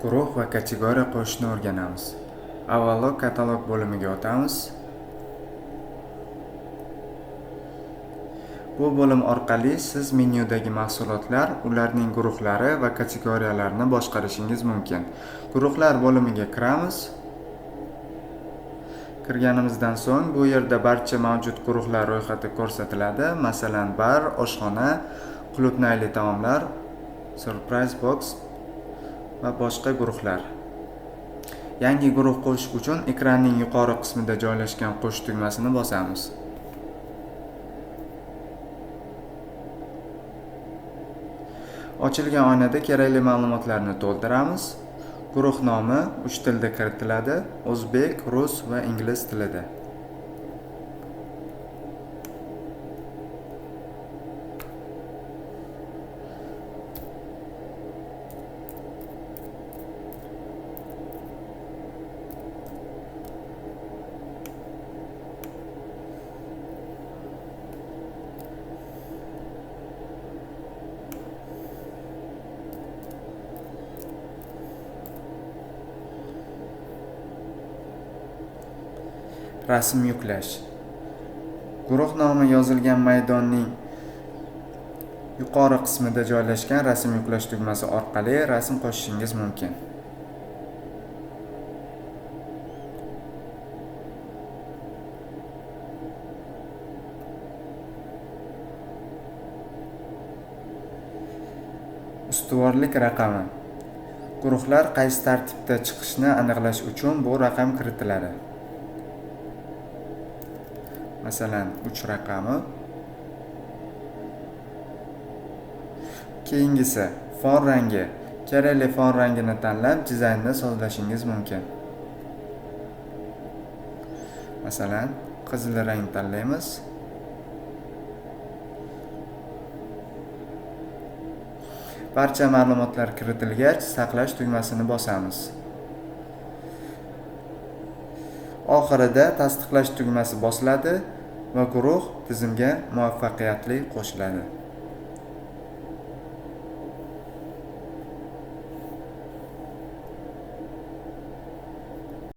Guruh va kategoriya qo'shishni o'rganamiz. Avvalo katalog bo'limiga o'tamiz. Bu bo'lim orqali siz menyudagi mahsulotlar, ularning guruhlari va kategoriyalarini boshqarishingiz mumkin. Guruhlar bo'limiga kiramiz. Kirganimizdan so'ng bu yerda barcha mavjud guruhlar ro'yxati ko'rsatiladi. Masalan, bar, oshxona, qulupnayli taomlar, surprise box va boshqa guruhlar. Yangi guruh qo'shish uchun ekranning yuqori qismida joylashgan qo'shish tugmasini bosamiz. Ochilgan oynada kerakli ma'lumotlarni to'ldiramiz. Guruh nomi 3 tilda kiritiladi: o'zbek, rus va ingliz tilida. Rasm yuklash. Guruh nomi yozilgan maydonning yuqori qismida joylashgan rasm yuklash tugmasi orqali rasm qo'shishingiz mumkin. Ustuvorlik raqami. Guruhlar qaysi tartibda chiqishini aniqlash uchun bu raqam kiritiladi. Masalan, 3 raqami. Keyingisi fon rangi. Kerakli fon rangini tanlab dizaynni sozlashingiz mumkin. Masalan, qizil rang tanlaymiz. Barcha ma'lumotlar kiritilgach, saqlash tugmasini bosamiz. Oxirida tasdiqlash tugmasi bosiladi va guruh tizimga muvaffaqiyatli qo'shiladi.